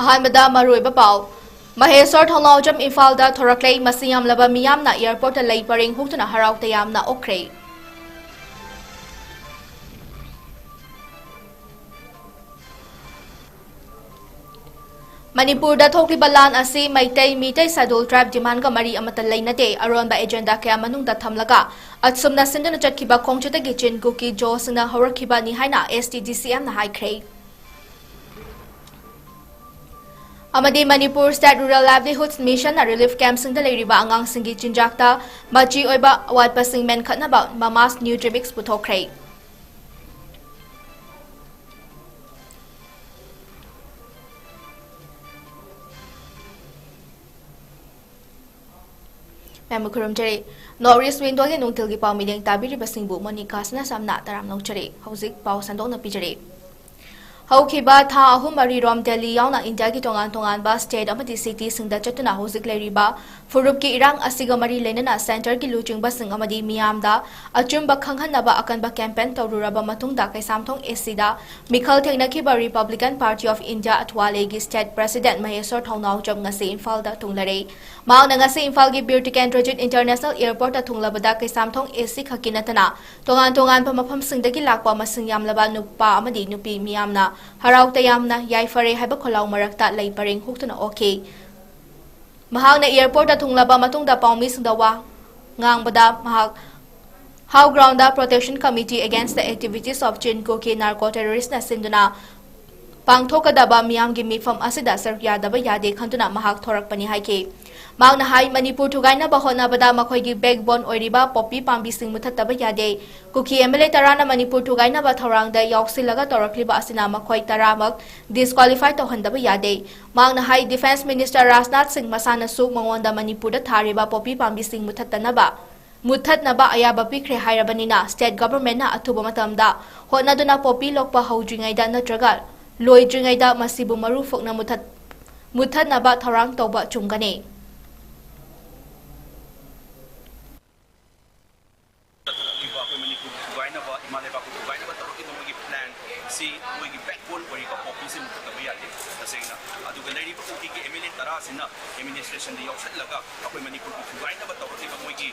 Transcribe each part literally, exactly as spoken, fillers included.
ꯑꯍꯥꯟꯕꯗ ꯃꯔꯨꯑꯣꯏꯕ ꯄꯥꯎ꯫ ꯃꯍꯦꯁꯣꯔ ꯊꯧꯅꯥꯎꯖꯝ ꯏꯝꯐꯥꯜꯗ ꯊꯣꯔꯛꯂꯦ꯫ ꯃꯁꯤꯡ ꯌꯥꯝꯂꯕ ꯃꯤꯌꯥꯝꯅ ꯑꯦꯌꯔꯄꯣꯔꯠꯇ ꯂꯩ ꯄꯔꯦꯡ ꯍꯨꯛꯇꯨꯅ ꯍꯔꯥꯎ ꯇꯌꯥꯝꯅ ꯑꯣꯛꯈ꯭ꯔꯦ꯫ ꯃꯅꯤꯄꯨꯔꯗ ꯊꯣꯛꯂꯤꯕ ꯂꯥꯟ ꯑꯁꯤ ꯃꯩꯇꯩ, ꯃꯤꯇꯩ ꯁꯦꯗꯨꯜ ꯇ꯭ꯔꯥꯏꯕ ꯗꯤꯃꯥꯟꯒ ꯃꯔꯤ ꯑꯃꯠꯇ ꯂꯩꯅꯗꯦ꯫ ꯑꯔꯣꯟꯕ ꯑꯦꯖꯦꯟꯗꯥ ꯀꯌꯥ ꯃꯅꯨꯡꯗ ꯊꯝꯂꯒ ꯑꯁꯨꯝꯅ ꯁꯤꯟꯗꯨꯅ ꯆꯠꯈꯤꯕ ꯈꯣꯡꯆꯠꯇꯒꯤ ꯆꯤꯟ ꯀꯨꯀꯤ ꯖꯣꯁꯤꯡꯅ ꯍꯧꯔꯛꯈꯤꯕꯅꯤ ꯍꯥꯏꯅ ꯑꯦꯁ ꯇꯤ ꯗꯤ ꯁꯤ ꯑꯦꯝꯅ ꯍꯥꯏꯈ꯭ꯔꯦ꯫ ꯑꯃꯗꯤ ꯃꯅꯤꯄꯨꯔ ꯁ꯭ꯇꯦꯠ ꯔꯨꯔꯦꯜ ꯂꯥꯏꯚꯂꯤꯍꯨꯗ ꯃꯤꯁꯟꯅ ꯔꯤꯂꯤꯐ ꯀꯦꯝꯞꯁꯤꯡꯗ ꯂꯩꯔꯤꯕ ꯑꯉꯥꯡꯁꯤꯡꯒꯤ ꯆꯤꯟꯖꯥꯛꯇ ꯃꯆꯤ ꯑꯣꯏꯕ ꯑꯋꯥꯠꯄꯁꯤꯡ ꯃꯦꯟꯈꯠꯅꯕ ꯃꯃꯥꯁ ꯅ꯭ꯌꯨꯇ꯭ꯔꯤꯃꯤꯛꯁ ꯄꯨꯊꯣꯛꯈ꯭ꯔꯦ꯫ ꯃꯌꯥꯝꯕꯨ ꯈꯨꯔꯨꯝꯖꯔꯤ꯫ ꯅꯣꯔꯠ ꯏꯁ ꯋꯤꯟꯗꯣꯒꯤ ꯅꯨꯡꯊꯤꯜꯒꯤ ꯄꯥꯎ ꯃꯤꯠꯌꯦꯡ ꯇꯥꯕꯤꯔꯤꯕꯁꯤꯡꯕꯨ ꯃꯣꯅꯤꯀꯥ ꯁꯅꯥꯁꯝꯅ ꯇꯔꯥꯝ ꯂꯧꯖꯔꯤ꯫ ꯍꯧꯖꯤꯛ ꯄꯥꯎ ꯁꯟꯗꯣꯛꯅ ꯄꯤꯖꯔꯤ꯫ ꯍꯧꯈꯤꯕ ꯊꯥ ꯑꯍꯨꯝ ꯃꯔꯤꯔꯣꯝ ꯗꯦꯜꯂꯤ ꯌꯥꯎꯅ ꯏꯟꯗꯤꯌꯥꯒꯤ ꯇꯣꯉꯥꯟ ꯇꯣꯉꯥꯟꯕ ꯁ꯭ꯇꯦꯠ ꯑꯃꯗꯤ ꯁꯤꯇꯤꯁꯤꯡꯗ ꯆꯠꯇꯨꯅ ꯍꯧꯖꯤꯛ ꯂꯩꯔꯤꯕ ꯐꯨꯔꯨꯞꯀꯤ ꯏꯔꯥꯡ ꯑꯁꯤꯒ ꯃꯔꯤ ꯂꯩꯅꯅ ꯁꯦꯟꯇꯔꯒꯤ ꯂꯨꯆꯤꯡꯕꯁꯤꯡ ꯑꯃꯗꯤ ꯃꯤꯌꯥꯝꯗ ꯑꯆꯨꯝꯕ ꯈꯪꯍꯟꯅꯕ ꯑꯀꯟꯕ ꯀꯦꯝꯄꯦꯟ ꯇꯧꯔꯨꯔꯕ ꯃꯇꯨꯡꯗ ꯀꯩꯁꯥꯝꯊꯣꯡ ꯑꯦꯁꯤꯗ ꯃꯤꯈꯜ ꯊꯦꯡꯅꯈꯤꯕ ꯔꯤꯄꯕ꯭ꯂꯤꯀꯟ ꯄꯥꯔꯇꯤ ꯑꯣꯐ ꯏꯟꯗꯤꯌꯥ ꯑꯊ꯭ꯋꯥꯂꯦꯒꯤ ꯁ꯭ꯇꯦꯠ ꯄ꯭ꯔꯦꯁꯤꯗꯦꯟꯠ ꯃꯍꯦꯁꯣꯔ ꯊꯧꯅꯥꯎꯖꯝ ꯉꯁꯤ ꯏꯝꯐꯥꯜꯗ ꯊꯨꯡꯂꯔꯦ꯫ ꯃꯍꯥꯛꯅ ꯉꯁꯤ ꯏꯝꯐꯥꯜꯒꯤ ꯕꯤꯔ ꯇꯤꯀꯦꯟꯗ꯭ꯔꯖꯤꯠ ꯏꯟꯇꯔꯅꯦꯁꯅꯦꯜ ꯑꯦꯌꯔꯄꯣꯔꯠꯇ ꯊꯨꯡꯂꯕꯗ ꯀꯩꯁꯥꯝꯊꯣꯡ ꯑꯦꯁꯤ ꯈꯛꯀꯤ ꯅꯠꯇꯅ ꯇꯣꯉꯥꯟ ꯇꯣꯉꯥꯟꯕ ꯃꯐꯝꯁꯤꯡꯗꯒꯤ ꯂꯥꯛꯄ ꯃꯁꯤꯡ ꯌꯥꯝꯂꯕ ꯅꯨꯄꯥ ꯑꯃꯗꯤ ꯅꯨꯄꯤ ꯃꯤꯌꯥꯝꯅ ꯍꯔꯥꯎ ꯇꯌꯥꯝꯅ ꯌꯥꯏꯐꯔꯦ ꯍꯥꯏꯕ ꯈꯣꯜꯂꯥꯎ ꯃꯔꯛꯇ ꯂꯩ ꯄꯔꯦꯡ ꯍꯨꯛꯇꯨꯅ ꯑꯣꯛꯈꯤ꯫ ꯃꯍꯥꯛꯅ ꯑꯦꯌꯔꯄꯣꯔꯠꯇ ꯊꯨꯡꯂꯕ ꯃꯇꯨꯡꯗ ꯄꯥꯎꯃꯤꯁꯤꯡꯗ ꯋꯥ ꯉꯥꯡꯕꯗ ꯃꯍꯥꯛ How ground the Protection Committee against the activities of Chin Kuki narco terrorist ꯅ ꯁꯤꯟꯗꯨꯅ ꯄꯥꯡꯊꯣꯛꯀꯗꯕ ꯃꯤꯌꯥꯝꯒꯤ ꯃꯤꯐꯝ ꯑꯁꯤꯗ ꯁꯔꯨꯛ ꯌꯥꯗꯕ ꯌꯥꯗꯦ ꯈꯟꯗꯨꯅ ꯃꯍꯥꯛ ꯊꯣꯔꯛꯄꯅꯤ ꯍꯥꯏꯈꯤ꯫ ꯃꯍꯥꯛꯅ ꯍꯥꯏ, ꯃꯅꯤꯄꯨꯔ ꯊꯨꯒꯥꯏꯅꯕ ꯍꯣꯠꯅꯕꯗ ꯃꯈꯣꯏꯒꯤ backbone ꯑꯣꯏꯔꯤꯕ ꯄꯣꯄꯤ ꯄꯥꯝꯕꯤꯁꯤꯡ ꯃꯨꯊꯠꯇꯕ ꯌꯥꯗꯦ꯫ ꯀꯨꯀꯤ ꯑꯦꯝ ꯑꯦꯜ ꯑꯦ ꯇꯔꯥꯅ ꯃꯅꯤꯄꯨꯔ ꯊꯨꯒꯥꯏꯅꯕ ꯊꯧꯔꯥꯡꯗ ꯌꯥꯎꯁꯤꯜꯂꯒ ꯇꯧꯔꯛꯂꯤꯕ ꯑꯁꯤꯅ ꯃꯈꯣꯏ ꯇꯔꯥꯃꯛ disqualify ꯇꯧꯍꯟꯗꯕ ꯌꯥꯗꯦ꯫ ꯃꯍꯥꯛꯅ ꯍꯥꯏ, ꯗꯤꯐꯦꯟꯁ ꯃꯤꯅꯤꯁꯇꯔ ꯔꯥꯖꯅꯥꯊ ꯁꯤꯡ ꯃꯁꯥꯅꯁꯨ ꯃꯉꯣꯟꯗ ꯃꯅꯤꯄꯨꯔꯗ ꯊꯥꯔꯤꯕ ꯄꯣꯄꯤ ꯄꯥꯝꯕꯤꯁꯤꯡ ꯃꯨꯊꯠꯇꯅꯕ ꯃꯨꯠꯊꯠꯅꯕ ꯑꯌꯥꯕ ꯄꯤꯈ꯭ꯔꯦ ꯍꯥꯏꯔꯕꯅꯤꯅ, ꯁ꯭ꯇꯦꯠ ꯒꯚꯔꯟꯃꯦꯟꯠꯅ ꯑꯊꯨꯕ ꯃꯇꯝꯗ ꯍꯣꯠꯅꯗꯨꯅ ꯄꯣꯄꯤ ꯂꯣꯛꯄ ꯍꯧꯗ꯭ꯔꯤꯉꯩꯗ ꯅꯠꯇ꯭ꯔꯒ ꯂꯣꯏꯗ꯭ꯔꯤꯉꯩꯗ ꯃꯁꯤꯕꯨ ꯃꯔꯨ ꯐꯨꯛꯅ ꯃꯨꯠꯊꯠ-, ꯃꯨꯠꯊꯠꯅꯕ ꯊꯧꯔꯥꯡ ꯇꯧꯕ ꯆꯨꯝꯒꯅꯤ꯫ ꯇꯧꯔꯛꯂꯤꯕ ꯑꯩꯈꯣꯏ ꯃꯅꯤꯄꯨꯔꯕꯨ ꯊꯨꯒꯥꯏꯅꯕ, ꯏꯃꯥ ꯂꯩꯕꯥꯛꯄꯨ ꯊꯨꯒꯥꯏꯅꯕ ꯇꯧꯔꯛꯂꯤꯕ ꯃꯣꯏꯒꯤ plan ꯁꯤ, ꯃꯣꯏꯒꯤ backbone ꯑꯣꯏꯔꯤꯕ ꯄꯣꯄꯤꯁꯤ ꯃꯨꯠꯊꯠꯇꯕ ꯌꯥꯗꯦ꯫ ꯇꯁꯦꯡꯅ ꯑꯦꯗꯃꯤꯅꯤꯁꯇ꯭ꯔꯦꯁꯟꯗ ꯌꯥꯎꯁꯜꯂꯒ ꯑꯩꯈꯣꯏ ꯃꯅꯤꯄꯨꯔꯕꯨ ꯊꯨꯒꯥꯏꯅꯕ ꯇꯧꯔꯛꯂꯤꯕ ꯃꯣꯏꯒꯤ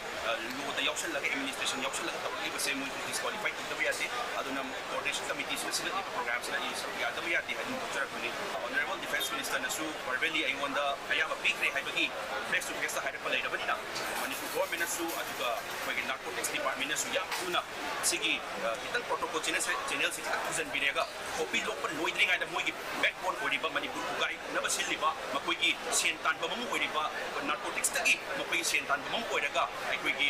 ꯂꯣꯗ ꯌꯥꯎꯁꯜꯂꯒ ꯑꯦꯗꯃꯤꯅꯤꯁꯇ꯭ꯔꯦꯁꯟ ꯌꯥꯎꯁꯜꯂꯒꯒ ꯇꯧꯔꯛꯂꯤꯕꯁꯦ ꯃꯣꯏ ꯗꯤꯁꯀ꯭ꯋꯥꯂꯤꯐꯥꯏ ꯇꯧꯗꯕ ꯌꯥꯗꯦ꯫ ꯑꯗꯨꯅ ꯀꯣꯑꯣꯔꯗꯤꯅꯦꯁꯟ ꯀꯃꯤꯇꯤꯁꯤꯅ ꯁꯤꯜꯂꯛꯂꯤꯕ ꯄ꯭ꯔꯣꯒ꯭ꯔꯥꯝꯁꯤꯗ ꯑꯩ ꯁꯔꯨꯛ ꯌꯥꯗꯕ ꯌꯥꯗꯦ ꯍꯥꯏꯗꯨꯅ ꯊꯣꯛꯆꯔꯛꯄꯅꯤ꯫ ꯑꯣꯅꯔꯦꯕꯜ ꯗꯤꯐꯦꯟꯁ ꯃꯤꯅꯤꯁꯇꯔꯅꯁꯨ ꯚꯔꯕꯦꯂꯤ ꯑꯩꯉꯣꯟꯗ ꯑꯌꯥꯕ ꯄꯤꯈ꯭ꯔꯦ ꯍꯥꯏꯕꯒꯤ ꯐꯦꯁ ꯇꯨ ꯐꯦꯁꯇ ꯍꯥꯏꯔꯛꯄ ꯂꯩꯔꯕꯅꯤꯅ ꯃꯅꯤꯄꯨꯔ ꯒꯣꯔꯃꯦꯟꯅꯁꯨ ꯑꯗꯨꯒ ꯑꯩꯈꯣꯏꯒꯤ ꯅꯥꯔꯀꯣꯇꯤꯛꯁ ꯗꯤꯄꯥꯔꯠꯃꯦꯟꯅꯁꯨ ꯌꯥꯝ ꯊꯨꯅ ꯁꯤꯒꯤ ꯈꯤꯇꯪ ꯄ꯭ꯔꯣꯇꯣꯀꯣꯜ ꯆꯦꯅꯦꯜꯁꯦ ꯈꯤꯇꯪ ꯊꯨꯖꯟꯕꯤꯔꯒ ꯀꯣꯄꯤ ꯂꯣꯛꯄ ꯂꯣꯏꯗ꯭ꯔꯤꯉꯩꯗ ꯃꯣꯏꯒꯤ ꯕꯦꯛꯕꯣꯟ ꯑꯣꯏꯔꯤꯕ ꯃꯅꯤꯄꯨꯔ ꯊꯨꯒꯥꯏꯅꯕ ꯁꯤꯜꯂꯤꯕ ꯃꯈꯣꯏꯒꯤ ꯁꯦꯟ ꯇꯥꯟꯕ ꯑꯃ ꯑꯣꯏꯔꯤꯕ ꯅꯥꯔꯀꯣꯇꯤꯛꯁꯇꯒꯤ ꯃꯈꯣꯏꯒꯤ ꯁꯦꯟ ꯇꯥꯟꯕ ꯑꯃ ꯑꯣꯏꯔꯒ ꯑꯩꯈꯣꯏꯒꯤ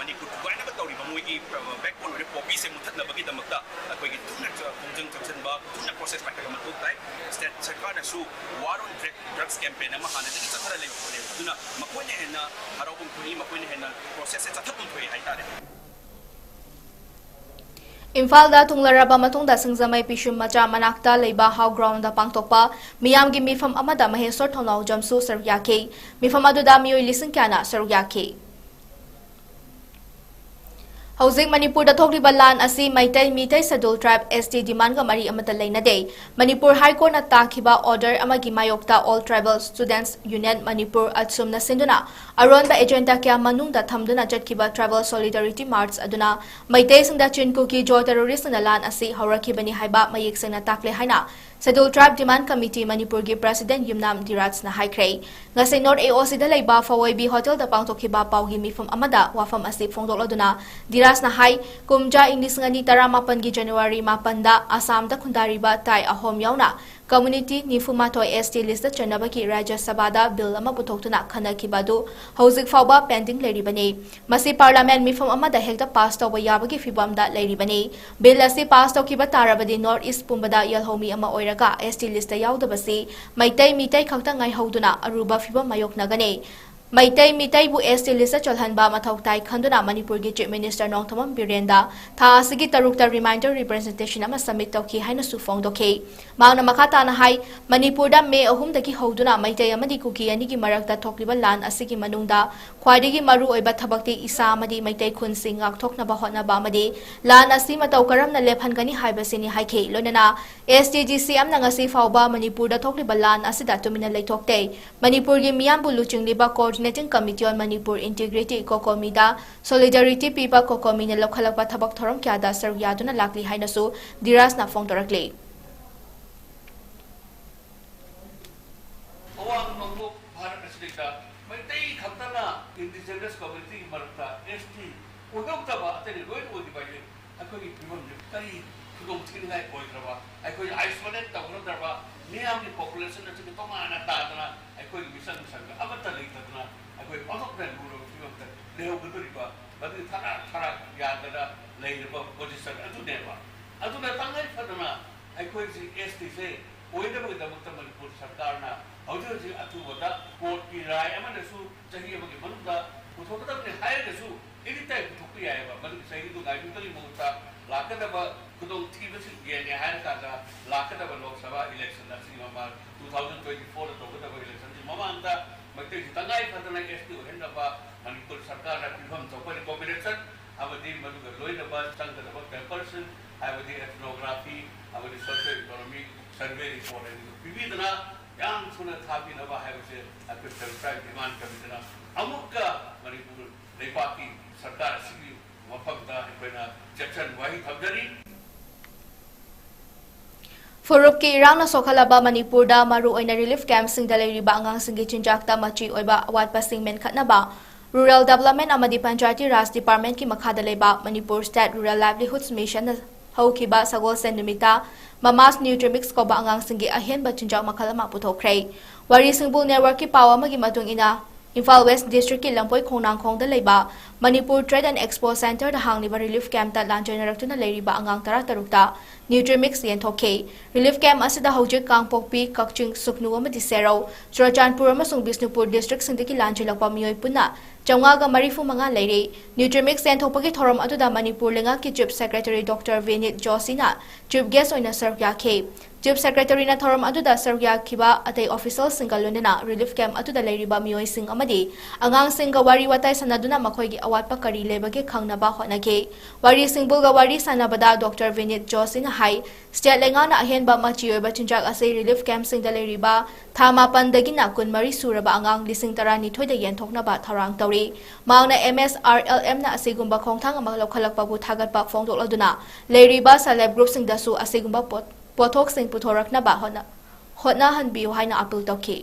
ꯃꯅꯤꯄꯨꯔ ꯊꯨꯒꯥꯏꯅꯕ ꯇꯧꯔꯤꯕ ꯃꯣꯏꯒꯤ ꯕꯦꯛꯕꯣꯟ ꯑꯣꯏꯔꯤꯕ ꯄꯣꯄꯤꯁꯦ ꯃꯨꯊꯠꯅꯕꯒꯤꯗꯃꯛꯇ ꯑꯩꯈꯣꯏꯒꯤ ꯊꯨꯅ ꯈꯣꯡꯖꯪ ꯆꯪꯁꯤꯟꯕ ꯊꯨꯅ ꯄ꯭ꯔꯣꯁꯦꯁ ꯄꯥꯏꯈꯠꯄ ꯃꯊꯧ ꯇꯥꯏ꯫ ꯁ꯭ꯇꯦꯠ ꯁꯔꯀꯥꯔꯅꯁꯨ ꯋꯥꯔ ꯑꯣꯟ ꯗ꯭ꯔꯒ ꯗ꯭ꯔꯒꯁ ꯀꯦꯝꯄꯦꯟ ꯑꯃ ꯍꯥꯟꯅꯗꯒꯤ ꯆꯠꯊꯔ ꯂꯩꯕ ꯄꯣꯠꯅꯦꯕ꯫ ꯑꯗꯨꯅ ꯃꯈꯣꯏꯅ ꯍꯦꯟꯅ ꯍꯔꯥꯎꯐꯝ ꯊꯣꯛꯏ, ꯃꯈꯣꯏꯅ ꯍꯦꯟꯅ ꯄ꯭ꯔꯣꯁꯦꯁꯁꯦ ꯆꯠꯊꯐꯝ ꯊꯣꯛꯏ ꯍꯥꯏꯇꯥꯔꯦ꯫ ꯏꯝꯐꯥꯜꯗ ꯊꯨꯡꯂꯔꯕ ꯃꯇꯨꯡꯗ ꯁꯤꯡꯖꯃꯩ ꯄꯤꯁꯨꯝ ꯃꯆꯥ ꯃꯅꯥꯛꯇ ꯂꯩꯕ ꯍꯥꯎ ꯒ꯭ꯔꯥꯎꯟꯗ ꯄꯥꯡꯊꯣꯛꯄ ꯃꯤꯌꯥꯝꯒꯤ ꯃꯤꯐꯝ ꯑꯃꯗ ꯃꯍꯦꯁꯣꯔ ꯊꯧꯅꯥꯎꯖꯝꯁꯨ ꯁꯔꯨꯛ ꯌꯥꯈꯤ꯫ ꯃꯤꯐꯝ ꯑꯗꯨꯗ ꯃꯤꯑꯣꯏ ꯂꯤꯁꯤꯡ ꯀꯌꯥꯅ ꯁꯔꯨꯛ ꯌꯥꯈꯤ꯫ ꯍꯧꯖꯤꯛ ꯃꯅꯤꯄꯨꯔꯗ ꯊꯣꯛꯂꯤꯕ ꯂꯥꯟ ꯑꯁꯤ ꯃꯩꯇꯩ, ꯃꯤꯇꯩ ꯁꯦꯗꯨꯜ ꯇ꯭ꯔꯥꯏꯕ, ꯑꯦꯁ ꯇꯤ ꯗꯤꯃꯥꯟꯒ ꯃꯔꯤ ꯑꯃꯠꯇ ꯂꯩꯅꯗꯦ꯫ ꯃꯅꯤꯄꯨꯔ ꯍꯥꯏ ꯀꯣꯔꯠꯅ ꯇꯥꯈꯤꯕ ꯑꯣꯔꯗꯔ ꯑꯃꯒꯤ ꯃꯥꯌꯣꯛꯇ ꯑꯣꯜ ꯇ꯭ꯔꯥꯏꯕꯦꯜ ꯁ꯭ꯇꯨꯗꯦꯟꯠꯁ ꯌꯨꯅꯤꯌꯟ ꯃꯅꯤꯄꯨꯔ ꯑꯁꯨꯝꯅ ꯁꯤꯟꯗꯨꯅ ꯑꯔꯣꯟꯕ ꯑꯦꯖꯦꯟꯗꯥ ꯀꯌꯥ ꯃꯅꯨꯡꯗ ꯊꯝꯗꯨꯅ ꯆꯠꯈꯤꯕ ꯇ꯭ꯔꯥꯏꯕꯦꯜ ꯁꯣꯂꯤꯗꯥꯔꯤꯇꯤ ꯃꯥꯔꯆ ꯑꯗꯨꯅ ꯃꯩꯇꯩꯁꯤꯡꯗ ꯆꯤꯟ ꯀꯨꯀꯤ ꯖꯣ ꯇꯦꯔꯣꯔꯤꯁ꯭ꯠꯅ ꯂꯥꯟ ꯑꯁꯤ ꯍꯧꯔꯛꯈꯤꯕꯅꯤ ꯍꯥꯏꯕ ꯃꯌꯦꯛ ꯁꯦꯡꯅ ꯇꯥꯛꯂꯦ ꯍꯥꯏꯅ ꯁꯦꯗꯨꯜ ꯇ꯭ꯔꯥꯏꯕ ꯗꯤꯃꯥꯟ ꯀꯃꯤꯇꯤ ꯃꯅꯤꯄꯨꯔꯒꯤ ꯄ꯭ꯔꯦꯁꯤꯗꯦꯟꯠ ꯌꯨꯝꯅꯥꯝ ꯙꯤꯔꯥꯖꯅ ꯍꯥꯏꯈ꯭ꯔꯦ꯫ ꯉꯁꯤ ꯅꯣꯔꯠ ꯑꯦ ꯑꯣ ꯁꯤꯗ ꯂꯩꯕ ꯐꯋꯣꯏꯕꯤ ꯍꯣꯇꯦꯜꯗ ꯄꯥꯡꯊꯣꯛꯈꯤꯕ ꯄꯥꯎꯒꯤ ꯃꯤꯐꯝ ꯑꯃꯗ ꯋꯥꯐꯝ ꯑꯁꯤ ꯐꯣꯡꯗꯣꯛꯂꯗꯨꯅ ꯙꯤꯔꯥꯖꯅ ꯍꯥꯏ, ꯀꯨꯝꯖꯥ ꯏꯪ ꯂꯤꯁꯤꯡ ꯑꯅꯤ ꯇꯔꯥꯃꯥꯄꯟꯒꯤ ꯖꯅꯋꯥꯔꯤ ꯃꯥꯄꯟꯗ ꯑꯁꯥꯝꯗ ꯈꯨꯟꯗꯥꯔꯤꯕ ꯇꯥꯏ ꯑꯍꯣꯝ ꯌꯥꯎꯅ ꯀꯝꯃ꯭ꯌꯨꯅꯤꯇꯤ ꯅꯤꯐꯨ ꯃꯥꯊꯣꯏ ꯑꯦꯁ ꯇꯤ ꯂꯤꯁ꯭ꯠꯇ ꯆꯟꯅꯕꯒꯤ ꯔꯥꯖ꯭ꯌ ꯁꯚꯥꯗ ꯕꯤꯜ ꯑꯃ ꯄꯨꯊꯣꯛꯇꯨꯅ ꯈꯟꯅꯈꯤꯕ ꯑꯗꯨ ꯍꯧꯖꯤꯛ ꯐꯥꯎꯕ ꯄꯦꯟꯗꯤꯡ ꯂꯩꯔꯤꯕꯅꯤ꯫ ꯃꯁꯤ ꯄꯥꯔꯂꯤꯌꯥꯃꯦꯟꯠ ꯃꯤꯐꯝ ꯑꯃꯗ ꯍꯦꯛꯇ ꯄꯥꯁ ꯇꯧꯕ ꯌꯥꯕꯒꯤ ꯐꯤꯚꯝꯗ ꯂꯩꯔꯤꯕꯅꯤ꯫ ꯕꯤꯜ ꯑꯁꯤ ꯄꯥꯁ ꯇꯧꯈꯤꯕ ꯇꯥꯔꯕꯗꯤ ꯅꯣꯔꯠ ꯏꯁ꯭ꯠ ꯄꯨꯝꯕꯗ ꯌꯦꯜꯍꯧꯃꯤ ꯑꯃ ꯑꯣꯏꯔꯒ ꯑꯦꯁ ꯇꯤ ꯂꯤꯁ꯭ꯠꯇ ꯌꯥꯎꯗꯕꯁꯤ ꯃꯩꯇꯩ ꯃꯤꯇꯩ ꯈꯛꯇ ꯉꯥꯏꯍꯧꯗꯨꯅ ꯑꯔꯨꯕ ꯐꯤꯚꯝ ꯃꯥꯌꯣꯛꯅꯒꯅꯤ꯫ ꯃꯩꯇꯩ ꯃꯤꯇꯩꯕꯨ S T list ꯆꯜꯍꯟꯕ ꯃꯊꯧ ꯇꯥꯏ ꯈꯟꯗꯨꯅ ꯃꯅꯤꯄꯨꯔꯒꯤ Chief Minister ꯅꯣꯡꯊꯣꯝꯕꯝ ꯕꯤꯔꯦꯟꯗ ꯊꯥ ꯑꯁꯤꯒꯤ ꯇꯔꯨꯛꯇ reminder representation ꯑꯃ submit ꯇꯧꯈꯤ ꯍꯥꯏꯅꯁꯨ ꯐꯣꯡꯗꯣꯛꯈꯤ꯫ ꯃꯍꯥꯛꯅ ꯃꯈꯥ ꯇꯥꯅ ꯍꯥꯏ, ꯃꯅꯤꯄꯨꯔꯗ ꯃꯦ ꯑꯍꯨꯝꯗꯒꯤ ꯍꯧꯗꯨꯅ ꯃꯩꯇꯩ ꯑꯃꯗꯤ ꯀꯨꯀꯤ ꯑꯅꯤꯒꯤ ꯃꯔꯛꯇ ꯊꯣꯛꯂꯤꯕ ꯂꯥꯟ ꯑꯁꯤꯒꯤ ꯃꯅꯨꯡꯗ ꯈ꯭ꯋꯥꯏꯗꯒꯤ ꯃꯔꯨ ꯑꯣꯏꯕ ꯊꯕꯛꯇꯤ ꯏꯁꯥ ꯑꯃꯗꯤ ꯃꯩꯇꯩ ꯈꯨꯟꯁꯤꯡ ꯉꯥꯛꯊꯣꯛꯅꯕ ꯍꯣꯠꯅꯕ ꯑꯃꯗꯤ ꯂꯥꯟ ꯑꯁꯤ ꯃꯇꯧ ꯀꯔꯝꯅ ꯂꯦꯞꯍꯟꯒꯅꯤ ꯍꯥꯏꯕꯁꯤꯅꯤ ꯍꯥꯏꯈꯤ꯫ ꯂꯣꯏꯅꯅ S T G C M ꯅ ꯉꯁꯤ ꯐꯥꯎꯕ ꯃꯅꯤꯄꯨꯔꯗ ꯊꯣꯛꯂꯤꯕ ꯂꯥꯟ ꯑꯁꯤꯗ ꯇꯨꯃꯤꯟꯅ ꯂꯩꯊꯣꯛꯇꯦ꯫ ꯃꯅꯤꯄꯨꯔꯒꯤ ꯃꯤꯌꯥꯝꯕꯨ ꯂꯨꯆꯤꯡꯂꯤꯕ Coordinating Committee on Manipur Integrity, COCOMI the solidarity ꯄꯤꯕ COCOMI ꯅ ꯂꯧꯈꯠꯂꯛꯄ ꯊꯕꯛ ꯊꯧꯔꯝ ꯀꯌꯥꯗ ꯁꯔꯨꯛ ꯌꯥꯗꯨꯅ ꯂꯥꯛꯂꯤ ꯍꯥꯏꯅꯁꯨ ꯙꯤꯔꯥꯖꯅ ꯐꯣꯡꯗꯣꯔꯛꯂꯤ꯫ ꯑꯋꯥꯡ ꯅꯣꯡꯄꯣꯛ ꯚꯥꯔꯠ ꯑꯁꯤꯗꯩꯗ ꯃꯩꯇꯩ ꯈꯛꯇꯅ indigenous community ꯒꯤ ꯃꯔꯛꯇ S T ꯑꯣꯏꯍꯧꯗꯕ, ꯑꯇꯩꯗꯤ ꯂꯣꯏꯅ ꯑꯣꯏꯈꯤꯕ ꯍꯥꯏꯁꯦ ꯑꯩꯈꯣꯏꯒꯤ ꯐꯤꯕꯝꯁꯦ ꯀꯔꯤ ꯈꯨꯗꯣꯡ ꯊꯤꯅꯤꯡꯉꯥꯏ ꯑꯣꯏꯗ꯭ꯔꯕ? ꯑꯩꯈꯣꯏ isolate ꯇꯧꯅꯗ꯭ꯔꯕ, ꯃꯤꯌꯥꯝꯒꯤ population ꯑꯁꯤꯒ ꯇꯣꯉꯥꯟꯅ ꯇꯥꯗꯅ, ꯑꯩꯈꯣꯏꯒꯤ ꯃꯤꯆꯪ ꯃꯤꯆꯪꯒ ꯑꯃꯠꯇ ꯂꯩꯇꯗꯅ, ꯑꯩꯈꯣꯏ ꯑꯣꯟꯊꯣꯛꯅ ꯂꯨꯔꯕ ꯐꯤꯕꯝꯗ ꯂꯩꯍꯧꯒꯗꯧꯔꯤꯕ, ꯃꯗꯨꯒꯤ ꯊꯔꯥꯛ ꯊꯔꯥꯛ ꯌꯥꯗꯅ ꯂꯩꯔꯕ position ꯑꯗꯨꯅꯦꯕ꯫ ꯑꯗꯨꯅ ꯇꯉꯥꯏ ꯐꯗꯅ ꯑꯩꯈꯣꯏꯁꯤ S T ꯁꯦ ꯑꯣꯏꯅꯕꯒꯤꯗꯃꯛꯇ ꯃꯅꯤꯄꯨꯔ ꯁꯔꯀꯥꯔꯅ ꯍꯧꯖꯤꯛ ꯍꯧꯖꯤꯛ ꯑꯊꯨꯕꯗ court ꯀꯤ ꯔꯥꯏ ꯑꯃꯅꯁꯨ ꯆꯍꯤ ꯑꯃꯒꯤ ꯃꯅꯨꯡꯗ ꯄꯨꯊꯣꯛꯀꯗꯕꯅꯤ ꯍꯥꯏꯔꯒꯁꯨ, anytime ꯄꯨꯊꯣꯛꯄ ꯌꯥꯏꯑꯕ꯫ ꯃꯗꯨꯒꯤ ꯆꯍꯤꯗꯨ ꯉꯥꯏꯕꯤꯕꯒꯤ ꯃꯍꯨꯠꯇ ꯂꯥꯛꯀꯗꯕ ꯈꯨꯗꯣꯡꯊꯤꯕꯁꯤꯡ ꯌꯦꯡꯒꯦ ꯍꯥꯏꯔꯀꯥꯟꯗ, ꯂꯥꯛꯀꯗꯕ ꯂꯣꯛ ꯁꯚꯥ election ꯑꯁꯤꯒꯤ ꯃꯃꯥꯡ, two thousand twenty four ꯗ ꯇꯧꯒꯗꯕ election ꯁꯤ ꯃꯃꯥꯡꯗ ꯃꯩꯇꯩꯁꯤ ꯇꯉꯥꯏ ꯐꯗꯅ S T ꯑꯣꯏꯍꯟꯅꯕ ꯃꯅꯤꯄꯨꯔ ꯁꯔꯀꯥꯔꯅ ꯄꯤꯐꯝ ꯊꯣꯛꯄ recommendation ꯑꯃꯗꯤ ꯃꯗꯨꯒ ꯂꯣꯏꯅꯕ ꯆꯪꯒꯗꯕ paper ꯁꯤꯡ, ꯍꯥꯏꯕꯗꯤ ethnography ꯑꯃꯗꯤ socio economic survey report ꯍꯥꯏꯕꯗꯨ ꯄꯤꯕꯤꯗꯨꯅ ꯌꯥꯝ ꯊꯨꯅ ꯊꯥꯕꯤꯅꯕ ꯍꯥꯏꯕꯁꯦ ꯑꯩꯈꯣꯏ Federal Tribal Demand Committee ꯅ ꯑꯃꯨꯛꯀ ꯃꯅꯤꯄꯨꯔ ꯂꯩꯕꯥꯛꯀꯤ ꯁꯔꯀꯥꯔ ꯑꯁꯤꯒꯤ ꯃꯐꯝꯗ ꯑꯩꯈꯣꯏꯅ ꯆꯦꯛꯁꯤꯟ ꯋꯥꯍꯩ ꯊꯝꯖꯔꯤ꯫ ꯐꯨꯔꯨꯞꯀꯤ ꯏꯔꯥꯡꯅ ꯁꯣꯛꯍꯜꯂꯕ ꯃꯅꯤꯄꯨꯔꯗ ꯃꯔꯨꯑꯣꯏꯅ relief camp ꯁꯤꯡꯗ ꯂꯩꯔꯤꯕ ꯑꯉꯥꯡꯁꯤꯡꯒꯤ ꯆꯤꯟꯖꯥꯛꯇ ꯃꯆꯤ ꯑꯣꯏꯕ ꯑꯋꯥꯠꯄꯁꯤꯡ ꯃꯦꯟꯈꯠꯅꯕ Rural Development ꯑꯃꯗꯤ Panchayati Raj Department ꯀꯤ ꯃꯈꯥꯗ ꯂꯩꯕ Manipur State Rural Livelihoods Mission ꯅ ꯍꯧꯈꯤꯕ ꯁꯒꯣꯜꯁꯦꯟ ꯅꯨꯃꯤꯠꯇ Mamas Nutrimix ꯀꯧꯕ ꯑꯉꯥꯡꯁꯤꯡꯒꯤ ꯑꯍꯦꯟꯕ ꯆꯤꯟꯖꯥꯛ ꯃꯈꯜ ꯑꯃ ꯄꯨꯊꯣꯛꯈ꯭ꯔꯦ꯫ ꯋꯥꯔꯤ ꯁꯤꯡꯕꯨ network ꯀꯤ ꯄꯥꯎ ꯑꯃꯒꯤ ꯃꯇꯨꯡ ꯏꯟꯅ, ꯏꯝꯐꯥꯜ ꯋꯦꯁ ꯗꯤꯁꯇ꯭ꯔꯤꯛꯀꯤ ꯂꯝꯕꯣꯏ ꯈꯣꯡꯅꯥꯡꯈꯣꯡꯗ ꯂꯩꯕ ꯃꯅꯤꯄꯨꯔ ꯇ꯭ꯔꯦꯗ ꯑꯦꯟ ꯑꯦꯛꯁꯄꯣ ꯁꯦꯟꯇꯔꯗ ꯍꯥꯡꯂꯤꯕ ꯔꯤꯂꯤꯐ ꯀꯦꯝꯞꯇ ꯂꯥꯟꯖꯦꯟꯅꯔꯛꯇꯨꯅ ꯂꯩꯔꯤꯕ ꯑꯉꯥꯡ ꯇꯔꯥ ꯇꯔꯨꯛꯇ ꯅ꯭ꯌꯨꯇ꯭ꯔꯤꯃꯤꯛꯁ ꯌꯦꯟꯊꯣꯛꯈꯤ꯫ ꯔꯤꯂꯤꯐ ꯀꯦꯝꯞ ꯑꯁꯤꯗ ꯍꯧꯖꯤꯛ ꯀꯥꯡꯄꯣꯛꯄꯤ, ꯀꯛꯆꯤꯡ, ꯁꯨꯛꯅꯨ ꯑꯃꯗꯤ ꯁꯦꯔꯧ, ꯆꯨꯔꯆꯥꯟꯄꯨꯔ ꯑꯃꯁꯨꯡ ꯕꯤꯁꯅꯨꯄꯨꯔ ꯗꯤꯁꯇ꯭ꯔꯤꯛꯁꯤꯡꯗꯒꯤ ꯂꯥꯟꯖꯦꯜꯂꯛꯄ ꯃꯤꯑꯣꯏ ꯄꯨꯟꯅ ꯆꯥꯝꯃꯉꯥꯒ ꯃꯔꯤꯐꯨ ꯃꯉꯥ ꯂꯩꯔꯤ꯫ ꯅ꯭ꯌꯨꯇ꯭ꯔꯤꯃꯤꯛꯁ ꯌꯦꯟꯊꯣꯛꯄꯒꯤ ꯊꯧꯔꯝ ꯑꯗꯨꯗ ꯃꯅꯤꯄꯨꯔ ꯂꯩꯉꯥꯛꯀꯤ ꯆꯤꯐ ꯁꯦꯀ꯭ꯔꯦꯇꯔꯤ ꯗꯣꯛꯇꯔ ꯚꯤꯅꯤꯠ ꯖꯣꯁꯤꯅ ꯆꯤꯐ ꯒꯦꯁ ꯑꯣꯏꯅ ꯁꯔꯨꯛ ꯌꯥꯈꯤ꯫ ꯆꯤꯐ ꯁꯦꯀ꯭ꯔꯦꯇꯔꯤꯅ ꯊꯧꯔꯝ ꯑꯗꯨꯗ ꯁꯔꯨꯛ ꯌꯥꯈꯤꯕ ꯑꯇꯩ ꯑꯣꯐꯤꯁꯤꯌꯦꯜꯁꯤꯡꯒ ꯂꯣꯏꯅꯅ ꯔꯤꯂꯤꯐ ꯀꯦꯝꯞ ꯑꯗꯨꯗ ꯂꯩꯔꯤꯕ ꯃꯤꯑꯣꯏꯁꯤꯡ ꯑꯃꯗꯤ ꯑꯉꯥꯡꯁꯤꯡꯒ ꯋꯥꯔꯤ ꯋꯥꯇꯥꯏ ꯁꯥꯟꯅꯗꯨꯅ ꯃꯈꯣꯏꯒꯤ ꯑꯋꯥꯠꯄ ꯀꯔꯤ ꯂꯩꯕꯒꯦ ꯈꯪꯅꯕ ꯍꯣꯠꯅꯈꯤ꯫ ꯋꯥꯔꯤ ꯁꯤꯡꯕꯨꯜꯒ ꯋꯥꯔꯤ ꯁꯥꯟꯅꯕꯗ ꯗꯣꯛꯇꯔ ꯚꯤꯅꯤꯠ ꯖꯣꯁꯤꯅ ꯍꯥꯏ, ꯁ꯭ꯇꯦꯠ ꯂꯩꯉꯥꯛꯅ ꯑꯍꯦꯟꯕ ꯃꯆꯤ ꯑꯣꯏꯕ ꯆꯤꯟꯖꯥꯛ ꯑꯁꯤ ꯔꯤꯂꯤꯐ ꯀꯦꯝꯞꯁꯤꯡꯗ ꯂꯩꯔꯤꯕ ꯊꯥ ꯃꯥꯄꯟꯗꯒꯤꯅ ꯀꯨꯟꯃꯔꯤ ꯁꯨꯔꯕ ꯑꯉꯥꯡ ꯂꯤꯁꯤꯡ ꯇꯔꯥꯅꯤꯊꯣꯏꯗ ꯌꯦꯟꯊꯣꯛꯅꯕ ꯊꯧꯔꯥꯡ ꯇꯧꯔꯤ꯫ ꯃꯍꯥꯛꯅ ꯑꯦꯝ ꯑꯦꯁ ꯑꯥꯔ ꯑꯦꯜ ꯑꯦꯝꯅ ꯑꯁꯤꯒꯨꯝꯕ ꯈꯣꯡꯊꯥꯡ ꯑꯃ ꯂꯧꯈꯠꯂꯛꯄꯕꯨ ꯊꯥꯒꯠꯄ ꯐꯣꯡꯗꯣꯛꯂꯗꯨꯅ ꯂꯩꯔꯤꯕ ꯁꯦꯜꯐ ꯍꯦꯜꯞ ꯒ꯭ꯔꯨꯞꯁꯤꯡꯗꯁꯨ ꯑꯁꯤꯒꯨꯝꯕ ꯄꯣꯠ-, ꯄꯣꯠꯊꯣꯛꯁꯤꯡ ꯄꯨꯊꯣꯔꯛꯅꯕ ꯍꯣꯠꯅ-, ꯍꯣꯠꯅꯍꯟꯕꯤꯌꯨ ꯍꯥꯏꯅ ꯑꯥꯄꯤꯜ ꯇꯧꯈꯤ꯫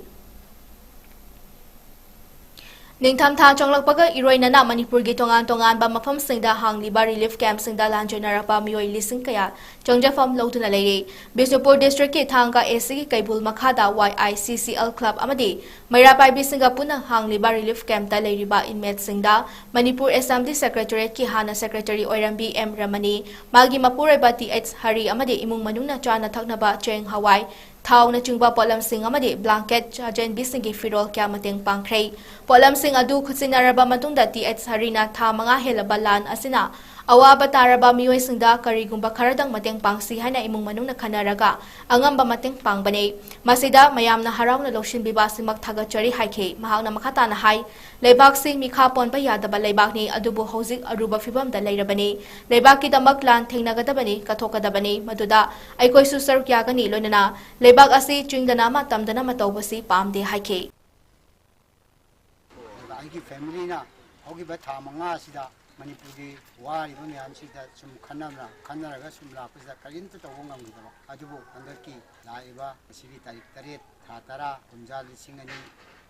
ꯅꯤꯡꯊꯝꯊꯥ ꯆꯪꯂꯛꯄꯒ ꯏꯔꯣꯏꯅꯅ ꯃꯅꯤꯄꯨꯔꯒꯤ ꯇꯣꯉꯥꯟ ꯇꯣꯉꯥꯟꯕ ꯃꯐꯝꯁꯤꯡꯗ ꯍꯥꯡꯂꯤꯕ ꯔꯤꯂꯤꯐ ꯀꯦꯝꯞꯁꯤꯡꯗ ꯂꯥꯟꯖꯦꯟꯅꯔꯛꯄ ꯃꯤꯑꯣꯏ ꯂꯤꯁꯤꯡ ꯀꯌꯥ ꯆꯪꯖꯐꯝ ꯂꯧꯗꯨꯅ ꯂꯩꯔꯤ꯫ ꯕꯤꯁꯅꯨꯄꯨꯔ ꯗꯤꯁꯇ꯭ꯔꯤꯛꯀꯤ ꯊꯥꯡꯒ ꯑꯦ ꯁꯤꯒꯤ ꯀꯩꯕꯨꯜ ꯃꯈꯥꯗ ꯋꯥꯏ I C C L club ꯑꯃꯗꯤ ꯃꯩꯔꯥ ꯄꯥꯏꯕꯤꯁꯤꯡꯒ ꯄꯨꯟꯅ ꯍꯥꯡꯂꯤꯕ ꯔꯤꯂꯤꯐ ꯀꯦꯝꯞꯇ ꯂꯩꯔꯤꯕ ꯏꯟꯃꯦꯠꯁꯤꯡꯗ ꯃꯅꯤꯄꯨꯔ ꯑꯦꯁꯦꯝꯕ꯭ꯂꯤ ꯁꯦꯀ꯭ꯔꯦꯇꯔꯤꯌꯦꯠꯀꯤ ꯍꯥꯟꯅ ꯁꯦꯀ꯭ꯔꯦꯇꯔꯤ ꯑꯣꯏꯔꯝꯕꯤ ꯑꯦꯝ ꯔꯃꯅꯤ, ꯃꯥꯒꯤ ꯃꯄꯨꯔꯣꯏꯕ ꯇꯤ ꯑꯩꯆ ꯍꯔꯤ ꯑꯃꯗꯤ ꯏꯃꯨꯡ ꯃꯅꯨꯡꯅ ꯆꯥꯅ ꯊꯛꯅꯕ ꯆꯦꯡ, ꯍꯋꯥꯏ, ꯊꯥꯎꯅꯆꯤꯡꯕ ꯄꯣꯠꯂꯝꯁꯤꯡ ꯑꯃꯗꯤ ꯕ꯭ꯂꯥꯡꯀꯦꯠ, ꯆꯥꯖꯦꯟꯕꯤꯁꯤꯡꯒꯤ ꯐꯤꯔꯣꯜ ꯀꯌꯥ ꯃꯇꯦꯡ ꯄꯥꯡꯈ꯭ꯔꯦ꯫ ꯄꯣꯠꯂꯝꯁꯤꯡ ꯑꯗꯨ ꯈꯨꯠꯁꯤꯟꯅꯔꯕ ꯃꯇꯨꯡꯗ ꯇꯤ ꯑꯩꯆ ꯍꯔꯤꯅ ꯊꯥ ꯃꯉꯥ ꯍꯦꯜꯂꯕ ꯂꯥꯟ ꯑꯁꯤꯅ ꯑꯋꯥꯕ ꯇꯥꯔꯕ ꯃꯤꯑꯣꯏꯁꯤꯡꯗ ꯀꯔꯤꯒꯨꯝꯕ ꯈꯔꯗꯪ ꯃꯇꯦꯡ ꯄꯥꯡꯁꯤ ꯍꯥꯏꯅ ꯏꯃꯨꯡ ꯃꯅꯨꯡꯅ ꯈꯟꯅꯔꯒ ꯑꯉꯝꯕ ꯃꯇꯦꯡ ꯄꯥꯡꯕꯅꯤ꯫ ꯃꯁꯤꯗ ꯃꯌꯥꯝꯅ ꯍꯔꯥꯎꯅ ꯂꯧꯁꯤꯟꯕꯤꯕ ꯑꯁꯤꯃꯛ ꯊꯥꯒꯠꯆꯔꯤ ꯍꯥꯏꯈꯤ꯫ ꯃꯍꯥꯛꯅ ꯃꯈꯥ ꯇꯥꯅ ꯍꯥꯏ, ꯂꯩꯕꯥꯛꯁꯤ ꯃꯤꯈꯥ ꯄꯣꯟꯕ ꯌꯥꯗꯕ ꯂꯩꯕꯥꯛꯅꯤ, ꯑꯗꯨꯕꯨ ꯍꯧꯖꯤꯛ ꯑꯔꯨꯕ ꯐꯤꯕꯝꯗ ꯂꯩꯔꯕꯅꯤ꯫ ꯂꯩꯕꯥꯛꯀꯤꯗꯃꯛ ꯂꯥꯟ ꯊꯦꯡꯅꯒꯗꯕꯅꯤ, ꯀꯠꯊꯣꯛꯀꯗꯕꯅꯤ꯫ ꯃꯗꯨꯗ ꯑꯩꯈꯣꯏꯁꯨ ꯁꯔꯨꯛ ꯌꯥꯒꯅꯤ, ꯂꯣꯏꯅꯅ ꯂꯩꯕꯥꯛ ꯑꯁꯤ ꯆꯤꯡꯗꯅ ꯑꯃ, ꯇꯝꯗꯅ ꯑꯃ ꯇꯧꯕꯁꯤ ꯄꯥꯝꯗꯦ ꯍꯥꯏꯈꯤ꯫ ꯑꯗꯨꯒ ꯑꯩꯒꯤ ꯐꯦꯃꯤꯂꯤꯅ ꯍꯧꯈꯤꯕ ꯊꯥ ꯃꯉꯥ ꯑꯁꯤꯗ ꯃꯅꯤꯄꯨꯔꯒꯤ ꯋꯥꯔꯤꯕ ꯃꯌꯥꯝꯁꯤꯗ ꯁꯨꯝ ꯈꯟꯅꯅ-, ꯈꯟꯅꯔꯒ ꯁꯨꯝ ꯂꯥꯛꯄꯁꯤꯗ ꯀꯔꯤꯝꯇ ꯇꯧꯕ ꯉꯝꯈꯤꯗꯕ꯫ ꯑꯗꯨꯕꯨ ꯍꯟꯗꯛꯀꯤ ꯂꯥꯛꯏꯕ ꯉꯁꯤꯒꯤ ꯇꯥꯔꯤꯛ ꯇꯔꯦꯠ, ꯊꯥ ꯇꯔꯥ, ꯀꯨꯝꯖꯥ ꯂꯤꯁꯤꯡ ꯑꯅꯤ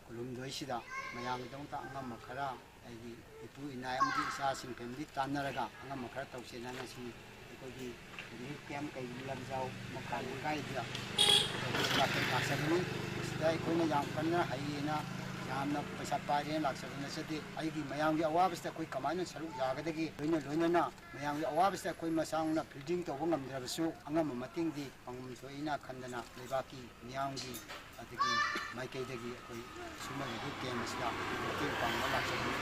ꯀꯨꯟꯍꯨꯝꯗꯣꯏꯁꯤꯗ ꯃꯌꯥꯝꯒꯤꯗꯃꯛꯇ ꯑꯉꯝꯕ ꯈꯔ ꯑꯩꯒꯤ ꯏꯄꯨ ꯏꯅꯥꯏ ꯑꯃꯗꯤ ꯏꯆꯥꯁꯤꯡ ꯐꯦꯃꯤꯂꯤ ꯇꯥꯟꯅꯔꯒ ꯑꯉꯝꯕ ꯈꯔ ꯇꯧꯁꯦꯅ ꯉꯁꯤ ꯑꯩꯈꯣꯏꯒꯤ ꯔꯤꯂꯤꯐ ꯀꯦꯝꯞ ꯀꯩꯒꯨꯝꯕ ꯂꯝꯖꯥꯎ ꯃꯈꯥ ꯂꯩꯀꯥꯏꯗ ꯑꯩꯈꯣꯏꯒꯤ ꯃꯥꯁꯇꯔ ꯀ꯭ꯂꯥꯁ ꯑꯗꯨꯅꯤ꯫ ꯃꯁꯤꯗ ꯑꯩꯈꯣꯏꯅ ꯌꯥꯝ ꯀꯟꯅ ꯍꯩꯌꯦꯅ ꯌꯥꯝꯅ ꯄꯩꯁꯥ ꯄꯥꯏꯔꯦꯅ ꯂꯥꯛꯆꯕ ꯅꯠꯆꯗꯦ꯫ ꯑꯩꯒꯤ ꯃꯌꯥꯝꯒꯤ ꯑꯋꯥꯕꯁꯤꯗ ꯑꯩꯈꯣꯏ ꯀꯃꯥꯏꯅ ꯁꯔꯨꯛ ꯌꯥꯒꯗꯒꯦ? ꯂꯣꯏꯅ ꯂꯣꯏꯅꯅ ꯃꯌꯥꯝꯒꯤ ꯑꯋꯥꯕꯁꯤꯗ ꯑꯩꯈꯣꯏ ꯃꯁꯥꯅ ꯐꯤꯜꯗꯤꯡ ꯇꯧꯕ ꯉꯝꯗ꯭ꯔꯕꯁꯨ ꯑꯉꯝꯕ ꯃꯇꯦꯡꯗꯤ ꯄꯥꯡꯐꯝ ꯊꯣꯛꯏꯅ ꯈꯟꯗꯅ ꯂꯩꯕꯥꯛꯀꯤ ꯃꯤꯌꯥꯝꯒꯤ ꯑꯗꯒꯤ ꯃꯥꯏꯀꯩꯗꯒꯤ ꯑꯩꯈꯣꯏ ꯁꯨꯝꯕꯒꯤ ꯀꯦꯝ ꯑꯁꯤꯗ ꯃꯇꯦꯡ ꯄꯥꯡꯕ ꯂꯥꯛꯆꯕꯅꯤ꯫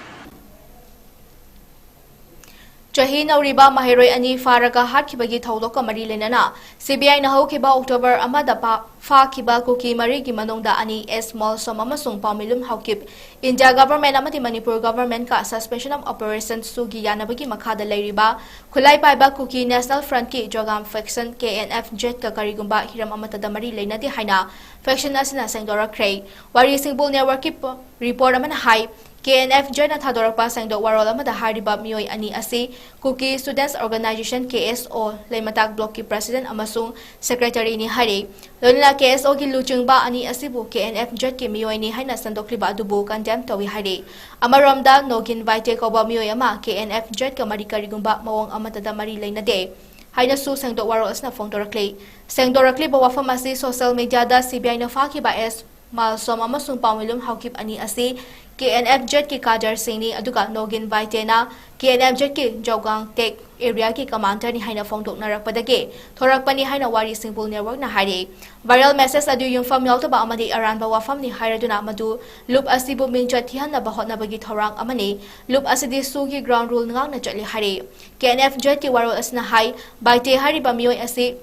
ꯆꯍꯤ ꯅꯧꯔꯤꯕ ꯃꯍꯩꯔꯣꯏ ꯑꯅꯤ ꯐꯥꯔꯒ ꯍꯥꯠꯈꯤꯕꯒꯤ ꯊꯧꯗꯣꯛꯀ ꯃꯔꯤ ꯂꯩꯅꯅ ꯁꯤꯕꯤꯑꯥꯏꯅ ꯍꯧꯈꯤꯕ ꯑꯣꯛꯇꯣꯕꯔ ꯑꯃꯗ ꯄꯥ-, ꯐꯥꯈꯤꯕ ꯀꯨꯀꯤ ꯃꯔꯤꯒꯤ ꯃꯅꯨꯡꯗ ꯑꯅꯤ ꯑꯦꯁ ꯃꯣꯜꯁꯣꯝ ꯑꯃꯁꯨꯡ ꯄꯥꯎꯃꯤꯂꯨꯝ ꯍꯥꯎꯀꯤꯞ ꯏꯟꯗꯤꯌꯥ ꯒꯚꯔꯟꯃꯦꯟꯠ ꯑꯃꯗꯤ ꯃꯅꯤꯄꯨꯔ ꯒꯚꯔꯟꯃꯦꯟꯠꯀ Suspension of Operation ꯁꯨꯒꯤ ꯌꯥꯅꯕꯒꯤ ꯃꯈꯥꯗ ꯂꯩꯔꯤꯕ ꯈꯨꯠꯂꯥꯏ ꯄꯥꯏꯕ ꯀꯨꯀꯤ ꯅꯦꯁꯅꯦꯜ ꯐ꯭ꯔꯟꯠꯀꯤ ꯖꯣꯒꯥꯝ ꯐꯦꯛꯁꯟ, ꯀꯦ ꯑꯦꯟ ꯑꯦꯐ ꯖꯦꯠꯀ ꯀꯔꯤꯒꯨꯝꯕ ꯍꯤꯔꯝ ꯑꯃꯠꯇꯗ ꯃꯔꯤ ꯂꯩꯅꯗꯦ ꯍꯥꯏꯅ ꯐꯦꯛꯁꯟ ꯑꯁꯤꯅ ꯁꯦꯡꯗꯣꯔꯛꯈ꯭ꯔꯦ꯫ ꯋꯥꯔꯤ ꯁꯤꯡꯕꯨꯜ ꯅꯦꯠꯋꯔꯛꯀꯤ ꯄ-, ꯔꯤꯄꯣꯔꯠ ꯑꯃꯅ ꯍꯥꯏ, ꯀꯦ ꯑꯦꯟ ꯑꯦꯐ ꯖꯦꯠꯅ ꯊꯥꯗꯣꯔꯛꯄ ꯁꯦꯡꯗꯣꯛ ꯋꯥꯔꯣꯜ ꯑꯃꯗ ꯍꯥꯏꯔꯤꯕ ꯃꯤꯑꯣꯏ ꯑꯅꯤ ꯑꯁꯤ ꯀꯨꯀꯤ ꯁ꯭ꯇꯨꯗꯦꯟꯠꯁ ꯑꯣꯔꯒꯅꯥꯏꯖꯦꯁꯟ, ꯀꯦ ꯑꯦꯁ ꯑꯣ, ꯂꯩꯃꯇꯥꯛ ꯕ꯭ꯂꯣꯛꯀꯤ ꯄ꯭ꯔꯁꯤꯗꯦꯟꯠ ꯑꯃꯁꯨꯡ ꯁꯦꯀ꯭ꯔꯦꯇꯔꯤꯅꯤ ꯍꯥꯏꯔꯤ꯫ ꯂꯣꯏꯅꯅ ꯀꯦ ꯑꯦꯁ ꯑꯣꯒꯤ ꯂꯨꯆꯤꯡꯕ ꯑꯅꯤ ꯑꯁꯤꯕꯨ ꯀꯦ ꯑꯦꯟ ꯑꯦꯐ ꯖꯦꯠꯀꯤ ꯃꯤꯑꯣꯏꯅꯤ ꯍꯥꯏꯅ ꯁꯟꯗꯣꯛꯂꯤꯕ ꯑꯗꯨꯕꯨ ꯀꯟꯗꯦꯝ ꯇꯧꯏ ꯍꯥꯏꯔꯤ꯫ ꯑꯃꯔꯣꯝꯗ, ꯅꯣꯒꯤꯟ ꯕꯥꯏꯇꯦ ꯀꯧꯕ ꯃꯤꯑꯣꯏ ꯑꯃ ꯀꯦ ꯑꯦꯟ ꯑꯦꯐ ꯖꯦꯠꯀ ꯃꯔꯤ ꯀꯔꯤꯒꯨꯝꯕ ꯃꯑꯣꯡ ꯑꯃꯠꯇꯗ ꯃꯔꯤ ꯂꯩꯅꯗꯦ ꯍꯥꯏꯅꯁꯨ ꯁꯦꯡꯗꯣꯛ ꯋꯥꯔꯣꯜ ꯑꯁꯤꯅ ꯐꯣꯡꯗꯣꯔꯛꯂꯤ꯫ ꯁꯦꯡꯗꯣꯔꯛꯂꯤꯕ ꯋꯥꯐꯝ ꯑꯁꯤ ꯁꯣꯁꯤꯌꯦꯜ ꯃꯤꯗꯤꯌꯥꯗ ꯁꯤꯕꯤꯑꯥꯏꯅ ꯐꯥꯈꯤꯕ ꯑꯦꯁ ꯃꯥꯜꯁꯣꯝ ꯑꯃꯁꯨꯡ ꯄꯥꯎꯃꯤꯂꯨꯝ ꯍꯥꯎꯀꯤꯞ ꯑꯅꯤ ꯑꯁꯤ ꯀꯦ ꯑꯦꯟ ꯑꯦꯐ ꯖꯦꯠꯀꯤ ꯀꯥꯗꯔꯁꯤꯡꯅꯤ, ꯑꯗꯨꯒ ꯅꯣꯒꯤꯟ ꯕꯥꯏꯇꯦꯅ ꯀꯦ ꯑꯦꯟ ꯑꯦꯐ ꯖꯦꯠꯀꯤ ꯖꯧꯒꯥꯡ ꯇꯦꯛ ꯑꯦꯔꯤꯌꯥꯒꯤ ꯀꯃꯥꯟꯗꯔꯅꯤ ꯍꯥꯏꯅ ꯐꯣꯡꯗꯣꯛꯅꯔꯛꯄꯗꯒꯤ ꯊꯣꯔꯛꯄꯅꯤ ꯍꯥꯏꯅ ꯋꯥꯔꯤ ꯁꯤꯡꯕꯨꯜ ꯅꯦꯠꯋꯔꯛꯅ ꯍꯥꯏꯔꯤ꯫ ꯚꯥꯏꯔꯦꯜ ꯃꯦꯁꯦꯖ ꯑꯗꯨ ꯌꯨꯝꯐꯝ ꯌꯥꯎꯗꯕ ꯑꯃꯗꯤ ꯑꯔꯥꯟꯕ ꯋꯥꯐꯝꯅꯤ ꯍꯥꯏꯔꯗꯨꯅ ꯃꯗꯨ ꯂꯨꯞ ꯑꯁꯤꯕꯨ ꯃꯤꯡꯆꯠ ꯊꯤꯍꯟꯅꯕ ꯍꯣꯠꯅꯕꯒꯤ ꯊꯧꯔꯥꯡ ꯑꯃꯅꯤ꯫ ꯂꯨꯞ ꯑꯁꯤꯗꯤ ꯁꯨꯒꯤ ꯒ꯭ꯔꯥꯎꯟ ꯔꯨꯜ ꯉꯥꯛꯅ ꯆꯠꯂꯤ ꯍꯥꯏꯔꯤ꯫ ꯀꯦ ꯑꯦꯟ ꯑꯦꯐ ꯖꯦꯠꯀꯤ ꯋꯥꯔꯣꯜ ꯑꯁꯤꯅ ꯍꯥꯏ, ꯕꯥꯏꯇꯦ ꯍꯥꯏꯔꯤꯕ ꯃꯤꯑꯣꯏ ꯑꯁꯤ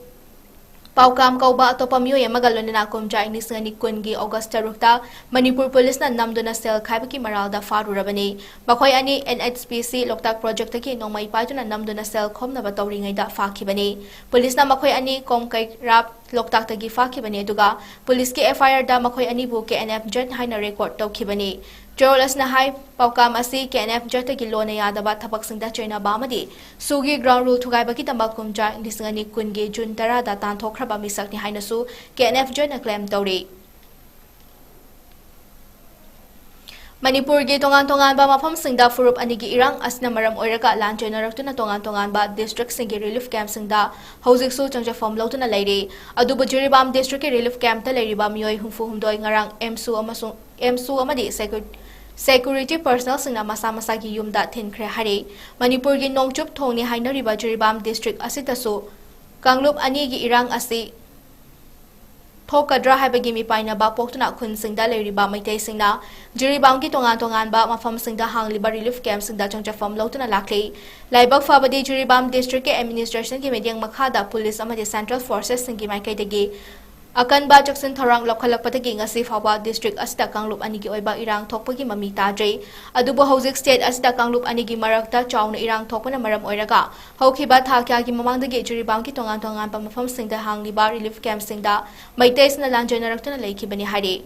ꯄꯥꯎꯀꯥꯝ ꯀꯧꯕ ꯑꯇꯣꯞꯄ ꯃꯤꯑꯣꯏ ꯑꯃꯒ ꯂꯣꯏꯅꯅ ꯀꯨꯝꯖꯥ ꯏꯪ ꯂꯤꯁꯤꯡ ꯑꯅꯤ ꯀꯨꯟꯒꯤ ꯑꯣꯒꯁ ꯇꯔꯨꯛꯇ ꯃꯅꯤꯄꯨꯔ ꯄꯨꯂꯤꯁꯅ ꯅꯝꯗꯨꯅ ꯁꯦꯜ ꯈꯥꯏꯕꯒꯤ ꯃꯔꯥꯜꯗ ꯐꯥꯔꯨꯔꯕꯅꯤ꯫ ꯃꯈꯣꯏ ꯑꯅꯤ ꯑꯦꯟ ꯑꯩꯆ ꯄꯤ ꯁꯤ ꯂꯣꯛꯇꯥꯛ ꯄ꯭ꯔꯣꯖꯦꯛꯇꯒꯤ ꯅꯣꯡꯃꯩ ꯄꯥꯏꯗꯨꯅ ꯅꯝꯗꯨꯅ ꯁꯦꯜ ꯈꯣꯝꯅꯕ ꯇꯧꯔꯤꯉꯩꯗ ꯐꯥꯈꯤꯕꯅꯤ꯫ ꯄꯨꯂꯤꯁꯅ ꯃꯈꯣꯏ ꯑꯅꯤ ꯀꯣꯡꯀꯩꯔꯥꯞ ꯂꯣꯛꯇꯥꯛꯇꯒꯤ ꯐꯥꯈꯤꯕꯅꯤ, ꯑꯗꯨꯒ ꯄꯨꯂꯤꯁꯀꯤ ꯑꯦꯐ ꯑꯥꯏ ꯑꯥꯔꯗ ꯃꯈꯣꯏ ꯑꯅꯤꯕꯨ ꯀꯦ ꯑꯦꯟ ꯑꯦꯐ ꯖꯦꯠ ꯍꯥꯏꯅ ꯔꯦꯀꯣꯔꯗ ꯇꯧꯈꯤꯕꯅꯤ꯫ ꯆꯦꯔꯣꯜ ꯑꯁꯤꯅ ꯍꯥꯏ, ꯄꯥꯎꯀꯥꯝ ꯑꯁꯤ ꯀꯦ ꯑꯦꯟ ꯑꯦꯐ ꯖꯦꯠꯇꯒꯤ ꯂꯣꯟꯅ ꯌꯥꯗꯕ ꯊꯕꯛꯁꯤꯡꯗ ꯆꯩꯅꯕ ꯑꯃꯗꯤ ꯁꯨꯒꯤ ꯒ꯭ꯔꯥꯎꯟ ꯔꯨꯜ ꯊꯨꯒꯥꯏꯕꯒꯤꯗꯃꯛ ꯀꯨꯝꯖꯥ ꯂꯤꯁꯤꯡ ꯑꯅꯤ ꯀꯨꯟꯒꯤ ꯖꯨꯟ ꯇꯔꯥꯗ ꯇꯥꯟꯊꯣꯛꯈ꯭ꯔꯕ ꯃꯤꯁꯛꯅꯤ ꯍꯥꯏꯅꯁꯨ ꯀꯦ ꯑꯦꯟ ꯑꯦꯐ ꯖꯦꯠꯅ ꯀ꯭ꯂꯦꯝ ꯇꯧꯔꯤ꯫ ꯃꯅꯤꯄꯨꯔꯒꯤ ꯇꯣꯉꯥꯟ ꯇꯣꯉꯥꯟꯕ ꯃꯐꯝꯁꯤꯡꯗ ꯐꯨꯔꯨꯞ ꯑꯅꯤꯒꯤ ꯏꯔꯥꯡ ꯑꯁꯤꯅ ꯃꯔꯝ ꯑꯣꯏꯔꯒ ꯂꯥꯟ ꯆꯦꯟꯅꯔꯛꯇꯨꯅ ꯇꯣꯉꯥꯟ ꯇꯣꯉꯥꯟꯕ ꯗꯤꯁꯇ꯭ꯔꯤꯛꯁꯤꯡꯒꯤ ꯔꯤꯂꯤꯐ ꯀꯦꯝꯞꯁꯤꯡꯗ ꯍꯧꯖꯤꯛꯁꯨ ꯆꯪꯖꯐꯝ ꯂꯧꯗꯨꯅ ꯂꯩꯔꯤ꯫ ꯑꯗꯨꯕꯨ ꯖꯤꯔꯤꯕꯥꯝ ꯗꯤꯁꯇ꯭ꯔꯤꯛꯀꯤ ꯔꯤꯂꯤꯐ ꯀꯦꯝꯞꯇ ꯂꯩꯔꯤꯕ ꯃꯤꯑꯣꯏ ꯍꯨꯝꯐꯨ ꯍꯨꯝꯗꯣꯏ ꯉꯔꯥꯡ ꯑꯦꯝꯁꯨ ꯑꯃꯁꯨꯡ ꯑꯦꯝꯁꯨ ꯑꯃꯗꯤ ꯁꯦꯀ꯭ꯌꯨ-, ꯁꯦꯀ꯭ꯌꯨꯔꯤꯇꯤ ꯄꯔꯁꯅꯦꯜꯁꯤꯡꯅ ꯃꯁꯥ ꯃꯁꯥꯒꯤ ꯌꯨꯝꯗ ꯊꯤꯟꯈ꯭ꯔꯦ ꯍꯥꯏꯔꯤ꯫ ꯃꯅꯤꯄꯨꯔꯒꯤ ꯅꯣꯡꯆꯨꯞ ꯊꯣꯡꯅꯤ ꯍꯥꯏꯅꯔꯤꯕ ꯖꯤꯔꯤꯕꯥꯝ ꯗꯤꯁꯇ꯭ꯔꯤꯛ ꯑꯁꯤꯗꯁꯨ ꯀꯥꯡꯂꯨꯞ ꯑꯅꯤꯒꯤ ꯏꯔꯥꯡ ꯑꯁꯤ ꯊꯣꯛꯀꯗ꯭ꯔꯥ ꯍꯥꯏꯕꯒꯤ ꯃꯤꯄꯥꯏꯅꯕ ꯄꯣꯛꯇꯨꯅ ꯈꯨꯟꯁꯤꯡꯗ ꯂꯩꯔꯤꯕ ꯃꯩꯇꯩꯁꯤꯡꯅ ꯖꯤꯔꯤꯕꯥꯝꯒꯤ ꯇꯣꯉꯥꯟ ꯇꯣꯉꯥꯟꯕ ꯃꯐꯝꯁꯤꯡꯗ ꯍꯥꯡꯂꯤꯕ ꯔꯤꯂꯤꯐ ꯀꯦꯝꯞꯁꯤꯡꯗ ꯆꯪꯖꯐꯝ ꯂꯧꯗꯨꯅ ꯂꯥꯛꯂꯤ꯫ ꯂꯥꯏꯕꯛ ꯐꯕꯗꯤ ꯖꯤꯔꯤꯕꯥꯝ ꯗꯤꯁꯇ꯭ꯔꯤꯛꯀꯤ ꯑꯦꯗꯃꯤꯅꯤꯁꯇ꯭ꯔꯦꯁꯟꯒꯤ ꯃꯤꯠꯌꯦꯡ ꯃꯈꯥꯗ ꯄꯨꯂꯤꯁ ꯑꯃꯗꯤ ꯁꯦꯟꯇ꯭ꯔꯦꯜ ꯐꯣꯔꯁꯦꯁꯁꯤꯡꯒꯤ ꯃꯥꯏꯀꯩꯗꯒꯤ ꯑꯀꯟꯕ ꯆꯦꯛꯁꯤꯟ ꯊꯧꯔꯥꯡ ꯂꯧꯈꯠꯂꯛꯄꯗꯒꯤ ꯉꯁꯤ ꯐꯥꯎꯕ ꯗꯤꯁꯇ꯭ꯔꯤꯛ ꯑꯁꯤꯗ ꯀꯥꯡꯂꯨꯞ ꯑꯅꯤꯒꯤ ꯑꯣꯏꯕ ꯏꯔꯥꯡ ꯊꯣꯛꯄꯒꯤ ꯃꯃꯤ ꯇꯥꯗ꯭ꯔꯤ꯫ ꯑꯗꯨꯕꯨ ꯍꯧꯖꯤꯛ ꯁ꯭ꯇꯦꯠ ꯑꯁꯤꯗ ꯀꯥꯡꯂꯨꯞ ꯑꯅꯤꯒꯤ ꯃꯔꯛꯇ ꯆꯥꯎꯅ ꯏꯔꯥꯡ ꯊꯣꯛꯄꯅ ꯃꯔꯝ ꯑꯣꯏꯔꯒ ꯍꯧꯈꯤꯕ ꯊꯥ ꯀꯌꯥꯒꯤ ꯃꯃꯥꯡꯗꯒꯤ ꯖꯤꯔꯤꯕꯥꯝꯒꯤ ꯇꯣꯉꯥꯟ ꯇꯣꯉꯥꯟꯕ ꯃꯐꯝꯁꯤꯡꯗ ꯍꯥꯡꯂꯤꯕ ꯔꯤꯂꯤꯐ ꯀꯦꯝꯞꯁꯤꯡꯗ ꯃꯩꯇꯩꯁꯤꯡꯅ ꯂꯥꯟꯖꯦꯟꯅꯔꯛꯇꯨꯅ ꯂꯩꯈꯤꯕꯅꯤ ꯍꯥꯏꯔꯤ꯫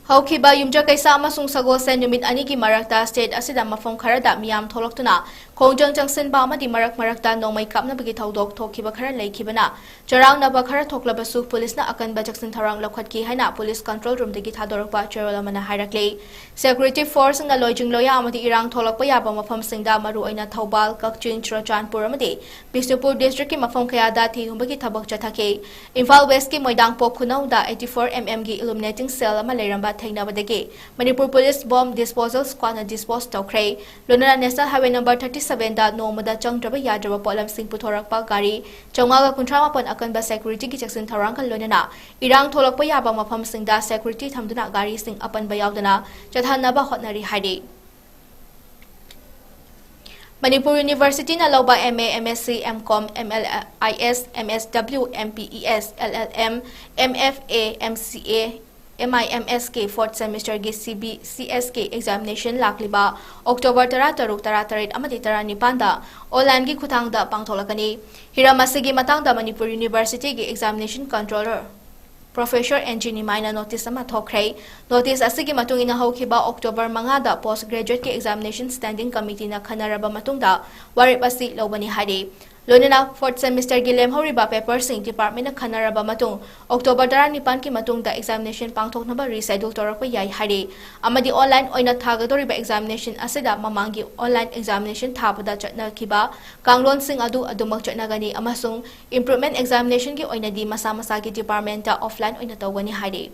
ꯍꯧꯈꯤꯕ ꯌꯨꯝꯖꯀꯩꯁ ꯑꯃꯁꯨꯡ ꯁꯒꯣꯜꯁꯦꯟ ꯅꯨꯃꯤꯠ ꯑꯅꯤꯒꯤ ꯃꯔꯛꯇ ꯁ꯭ꯇꯦꯠ ꯑꯁꯤꯗ ꯃꯐꯝ ꯈꯔꯗ ꯃꯤꯌꯥꯝ ꯊꯣꯛꯂꯛꯇꯨꯅ ꯈꯣꯡꯖꯪ ꯆꯪꯁꯤꯟꯕ ꯑꯃꯗꯤ ꯃꯔꯛ ꯃꯔꯛꯇ ꯅꯣꯡꯃꯩ ꯀꯥꯞꯅꯕꯒꯤ ꯊꯧꯗꯣꯛ ꯊꯣꯛꯈꯤꯕ ꯈꯔ ꯂꯩꯈꯤꯕꯅ ꯆꯔꯥꯡꯅꯕ ꯈꯔ ꯊꯣꯛꯂꯕꯁꯨ ꯄꯨꯂꯤꯁꯅ ꯑꯀꯟꯕ ꯆꯦꯛꯁꯤꯟ ꯊꯧꯔꯥꯡ ꯂꯧꯈꯠꯈꯤ ꯍꯥꯏꯅ ꯄꯨꯂꯤꯁ ꯀꯟꯇ꯭ꯔꯣꯜ ꯔꯨꯝꯗꯒꯤ ꯊꯥꯗꯣꯔꯛꯄ ꯆꯦꯔꯣꯜ ꯑꯃꯅ ꯍꯥꯏꯔꯛꯂꯤ꯫ ꯁꯦꯀ꯭ꯌꯨꯔꯤꯇꯤ ꯐꯣꯔꯁꯁꯤꯡꯅ ꯂꯣꯏꯖꯤꯡ ꯂꯣꯌꯥ ꯑꯃꯗꯤ ꯏꯔꯥꯡ ꯊꯣꯛꯂꯛꯄ ꯌꯥꯕ ꯃꯐꯝꯁꯤꯡꯗ ꯃꯔꯨꯑꯣꯏꯅ ꯊꯧꯕꯥꯜ, ꯀꯛꯆꯤꯡ, ꯆꯨꯔꯆꯥꯟꯄꯨꯔ ꯑꯃꯗꯤ ꯕꯤꯁꯅꯨꯄꯨꯔ ꯗꯤꯁꯇ꯭ꯔꯤꯛꯀꯤ ꯃꯐꯝ ꯀꯌꯥꯗ ꯊꯤꯍꯨꯝꯕꯒꯤ ꯊꯕꯛ ꯆꯠꯊꯈꯤ꯫ ꯏꯝꯐꯥꯜ ꯋꯦꯁꯀꯤ ꯃꯣꯏꯗꯥꯡꯄꯣꯛ ꯈꯨꯅꯧꯗ eighty-four MM ꯒꯤ illuminating cell ꯑꯃ ꯂꯩꯔꯝꯕ ꯊꯦꯡꯅꯕꯗꯒꯤ ꯃꯅꯤꯄꯨꯔ ꯄꯨꯂꯤꯁ bomb disposal squadꯅ dispose ꯇꯧꯈ꯭ꯔꯦ꯫ ꯂꯣꯏꯅꯅ National Highway number thirty sevenꯗ ꯅꯣꯡꯃꯗ ꯆꯪꯗ꯭ꯔꯕ ꯌꯥꯗ꯭ꯔꯕ ꯄꯣꯠꯂꯝꯁꯤꯡ ꯄꯨꯊꯣꯔꯛꯄ ꯒꯥꯔꯤ ꯆꯥꯝꯃꯉꯥꯒ ꯀꯨꯟꯊ꯭ꯔꯥ ꯃꯥꯄꯟ ꯑꯀꯟꯕ ꯁꯦꯀ꯭ꯌꯨꯔꯤꯇꯤꯒꯤ ꯆꯦꯛꯁꯤꯟ ꯊꯧꯔꯥꯡꯒ ꯂꯣꯏꯅꯅ ꯏꯔꯥꯡ ꯊꯣꯛꯂꯛꯄ ꯌꯥꯕ ꯃꯐꯝꯁꯤꯡꯗ ꯁꯦꯀ꯭ꯌꯨꯔꯤꯇꯤ ꯊꯝꯗꯨꯅ ꯒꯥꯔꯤꯁꯤꯡ ꯑꯄꯟꯕ ꯌꯥꯎꯗꯅ ꯆꯠꯍꯟꯅꯕ ꯍꯣꯠꯅꯔꯤ ꯍꯥꯏꯔꯤ꯫ ꯃꯅꯤꯄꯨꯔ ꯌꯨꯅꯤꯚꯔꯁꯤꯇꯤꯅ ꯂꯧꯕ MA, MSc, MCom, MLIS, MSW, MPES, LLM, MFA, MCA, MIMSK fourth semesterꯒꯤ CBCSK examination ꯂꯥꯛꯂꯤꯕ October ꯇꯔꯥꯇꯔꯨꯛ, ꯇꯔꯥꯇꯔꯦꯠ ꯑꯃꯗꯤ ꯇꯔꯥꯅꯤꯄꯥꯟꯗ onlineꯒꯤ ꯈꯨꯠꯊꯥꯡꯗ ꯄꯥꯡꯊꯣꯛꯂꯛꯀꯅꯤ꯫ ꯍꯤꯔꯝ ꯑꯁꯤꯒꯤ ꯃꯇꯥꯡꯗ ꯃꯅꯤꯄꯨꯔ ꯌꯨꯅꯤꯚꯔꯁꯤꯇꯤꯒꯤ examination controller Professor N G ꯅꯤꯃꯥꯏꯅ notice ꯑꯃ ꯊꯣꯛꯈ꯭ꯔꯦ꯫ Notice ꯑꯁꯤꯒꯤ ꯃꯇꯨꯡ ꯏꯟꯅ ꯍꯧꯈꯤꯕ October ꯃꯉꯥꯗ post graduateꯀꯤ examination standing committeeꯅ ꯈꯟꯅꯔꯕ ꯃꯇꯨꯡꯗ ꯋꯥꯔꯦꯞ ꯑꯁꯤ ꯂꯧꯕꯅꯤ ꯍꯥꯏꯔꯤ꯫ ꯂꯣꯏꯅꯅ fourth semesterꯒꯤ ꯂꯦꯝꯍꯧꯔꯤꯕ paperꯁꯤꯡ departmentꯅ ꯈꯟꯅꯔꯕ ꯃꯇꯨꯡ October ꯇꯔꯥꯅꯤꯄꯥꯟꯒꯤ ꯃꯇꯨꯡꯗ examination ꯄꯥꯡꯊꯣꯛꯅꯕ reschedule ꯇꯧꯔꯛꯄ ꯌꯥꯏ ꯍꯥꯏꯔꯤ꯫ ꯑꯃꯗꯤ online ꯑꯣꯏꯅ ꯊꯥꯒꯗꯧꯔꯤꯕ examination ꯑꯁꯤꯗ ꯃꯃꯥꯡꯒꯤ online examination ꯊꯥꯕꯗ ꯆꯠꯅꯈꯤꯕ ꯀꯥꯡꯂꯣꯟꯁꯤꯡ ꯑꯗꯨ ꯑꯗꯨꯃꯛ ꯆꯠꯅꯒꯅꯤ ꯑꯃꯁꯨꯡ improvement examinationꯒꯤ ꯑꯣꯏꯅꯗꯤ ꯃꯁꯥ ꯃꯁꯥꯒꯤ departmentꯇ offline ꯑꯣꯏꯅ ꯇꯧꯒꯅꯤ ꯍꯥꯏꯔꯤ꯫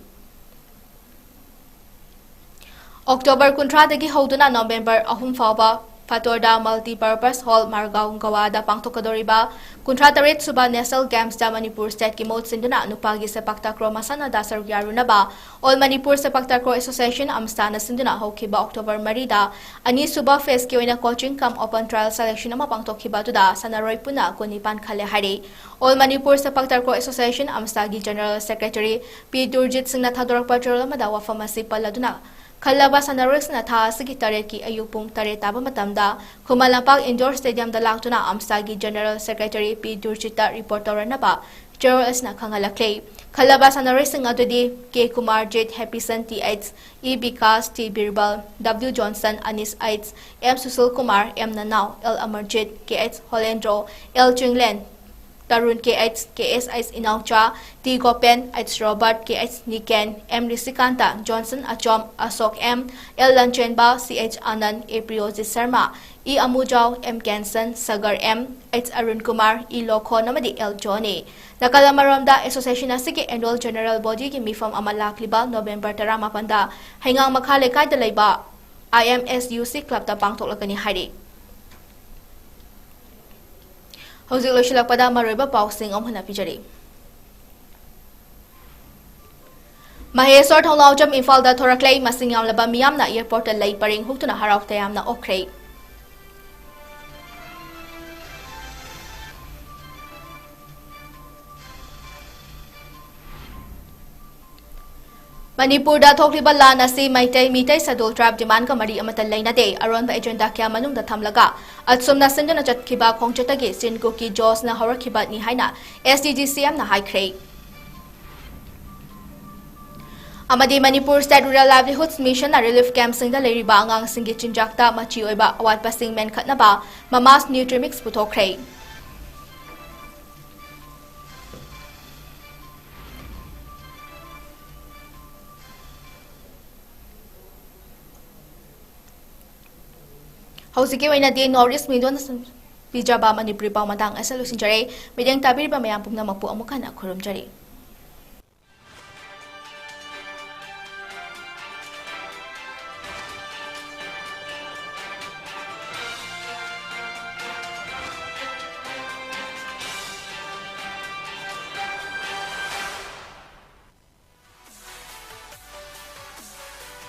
October ꯀꯨꯟꯊ꯭ꯔꯥꯗꯒꯤ ꯍꯧꯗꯨꯅ November ꯑꯍꯨꯝ ꯐꯥꯎꯕ ꯐꯇꯣꯔꯗꯥ Multipurpose Hall, ꯃꯥꯔꯒꯥꯎ, ꯒꯋꯥꯗ ꯄꯥꯡꯊꯣꯛꯀꯗꯧꯔꯤꯕ ꯀꯨꯟꯊ꯭ꯔꯥ ꯇꯔꯦꯠ ꯁꯨꯕ National Gamesꯇ ꯃꯅꯤꯄꯨꯔ stateꯀꯤ ꯃꯍꯨꯠ ꯁꯤꯟꯗꯨꯅ ꯅꯨꯄꯥꯒꯤ ꯁꯦꯄꯥꯛ ꯇꯥꯀ꯭ꯔꯣ ꯃꯁꯥꯟꯅꯗ ꯁꯔꯨꯛ ꯌꯥꯔꯨꯅꯕ All Manipur Sepak Takraw Association, ꯑꯝꯁꯇꯥꯅ ꯁꯤꯟꯗꯨꯅ ꯍꯧꯈꯤꯕ October ꯃꯔꯤꯗ ꯑꯅꯤꯁꯨꯕ phaseꯀꯤ ꯑꯣꯏꯅ coaching cum open trial selection ꯑꯃ ꯄꯥꯡꯊꯣꯛꯈꯤꯕ ꯑꯗꯨꯗ ꯁꯥꯟꯅꯔꯣꯏ ꯄꯨꯟꯅ ꯀꯨꯟꯅꯤꯄꯥꯟ ꯈꯜꯂꯦ ꯍꯥꯏꯔꯤ꯫ All Manipur Sepak Takraw Association, ꯑꯝꯁꯇꯥꯒꯤ General Secretary ꯄꯤ ꯗꯨꯔꯖꯤꯠ ꯁꯤꯡꯅ ꯊꯥꯗꯣꯔꯛꯄ ꯆꯦꯔꯣꯜ ꯑꯃꯗ ꯋꯥꯐꯝ ꯑꯁꯤ ꯄꯜꯂꯗꯨꯅ, ꯈꯜꯂꯕ ꯁꯥꯟꯅꯔꯣꯏꯁꯤꯡꯅ ꯊꯥ ꯑꯁꯤꯒꯤ ꯇꯔꯦꯠꯀꯤ ꯑꯌꯨꯛ ꯄꯨꯡ ꯇꯔꯦꯠ ꯇꯥꯕ ꯃꯇꯝꯗ ꯈꯨꯃꯟ ꯂꯝꯄꯥꯛ indoor stadiumꯗ ꯂꯥꯛꯇꯨꯅ ꯑꯝꯁꯇꯥꯒꯤ General Secretary ꯄꯤ ꯗꯨꯔꯖꯤꯠꯇ report ꯇꯧꯔꯅꯕ ꯆꯦꯔꯣꯜ ꯑꯁꯤꯅ ꯈꯪꯍꯜꯂꯛꯂꯤ꯫ ꯈꯜꯂꯕ ꯁꯥꯟꯅꯔꯣꯏꯁꯤꯡ ꯑꯗꯨꯗꯤ K Kumarjit, Hepison T H, E Bikash, T Birbal, W Johnson, Anis H, M Sushil Kumar, M Nanao, L Amarjit, K H Holendro, L Chinglen, Tarun K H, K S H Inaocha, T Gopen, H Robert, K H Niken, M Rishikanta, Johnson Achom, Ashok M, L Lanchenba, C H Anand, A Priyojit Sharma, E Amujao, M Kenson, Sagar M, H Arun Kumar, E Lokhon ꯑꯃꯗꯤ L ꯖꯣꯟꯅꯤ꯫ ꯅꯥꯀꯜ ꯑꯃꯔꯣꯝꯗ, association ꯑꯁꯤꯒꯤ annual general bodyꯒꯤ ꯃꯤꯐꯝ ꯑꯃ ꯂꯥꯛꯂꯤꯕ November ꯇꯔꯥꯃꯥꯄꯟꯗ ꯍꯩꯉꯥꯡ ꯃꯈꯥ ꯂꯩꯀꯥꯏꯗ ꯂꯩꯕ ꯑꯥꯏ ꯑꯦꯝ ꯑꯦꯁ ꯌꯨ ꯁꯤ clubꯇ ꯄꯥꯡꯊꯣꯛꯂꯛꯀꯅꯤ ꯍꯥꯏꯔꯤ꯫ ꯍꯧꯖꯤꯛ ꯂꯣꯏꯁꯤꯜꯂꯛꯄꯗ ꯃꯔꯨꯑꯣꯏꯕ ꯄꯥꯎꯁꯤꯡ ꯑꯃꯨꯛ ꯍꯟꯅ ꯄꯤꯖꯔꯤ꯫ ꯃꯍꯦꯁ꯭ꯋꯔ ꯊꯣꯡꯂꯥꯎꯖꯝ ꯏꯝꯐꯥꯜꯗ ꯊꯣꯔꯛꯂꯦ꯫ ꯃꯁꯤꯡ ꯌꯥꯝꯂꯕ ꯃꯤꯌꯥꯝꯅ airportꯇ ꯂꯩ ꯄꯔꯦꯡ ꯍꯨꯛꯇꯨꯅ ꯍꯔꯥꯎ ꯇꯌꯥꯝꯅ ꯑꯣꯛꯈ꯭ꯔꯦ꯫ ꯃꯅꯤꯄꯨꯔꯗ ꯊꯣꯛꯂꯤꯕ ꯂꯥꯟ ꯑꯁꯤ ꯃꯩꯇꯩ, ꯃꯤꯇꯩ scheduled tribe demandꯒ ꯃꯔꯤ ꯑꯃꯠꯇ ꯂꯩꯅꯗꯦ꯫ ꯑꯔꯣꯟꯕ agenda ꯀꯌꯥ ꯃꯅꯨꯡꯗ ꯊꯝꯂꯒ ꯑꯁꯨꯝꯅ ꯁꯤꯟꯗꯨꯅ ꯆꯠꯈꯤꯕ ꯈꯣꯡꯆꯠꯇꯒꯤ ꯆꯤꯟ ꯀꯨꯀꯤ ꯖꯣꯁꯅ ꯍꯧꯔꯛꯈꯤꯕꯅꯤ ꯍꯥꯏꯅ S D G C Mꯅ ꯍꯥꯏꯈ꯭ꯔꯦ꯫ ꯑꯃꯗꯤ Manipur State Rural Livelihoods Missionꯅ relief campꯁꯤꯡꯗ ꯂꯩꯔꯤꯕ ꯑꯉꯥꯡꯁꯤꯡꯒꯤ ꯆꯤꯟꯖꯥꯛꯇ ꯃꯆꯤ ꯑꯣꯏꯕ ꯑꯋꯥꯠꯄꯁꯤꯡ ꯃꯦꯟꯈꯠꯅꯕ Mama's Nutrimix ꯄꯨꯊꯣꯛꯈ꯭ꯔꯦ꯫ ꯍꯧꯖꯤꯛꯀꯤ ꯑꯣꯏꯅꯗꯤ North East Media ꯅ ꯄꯤꯖꯕ ꯃꯅꯤꯄꯨꯔꯤ ꯄꯥꯎ ꯃꯇꯥꯡ ꯑꯁꯤ ꯂꯣꯏꯁꯤꯟꯖꯔꯦ꯫ ꯃꯤꯠꯌꯦꯡ ꯇꯥꯕꯤꯔꯤꯕ ꯃꯌꯥꯝ ꯄꯨꯝꯅꯃꯛꯄꯨ ꯑꯃꯨꯛ ꯍꯟꯅ ꯈꯨꯔꯨꯝꯖꯔꯤ꯫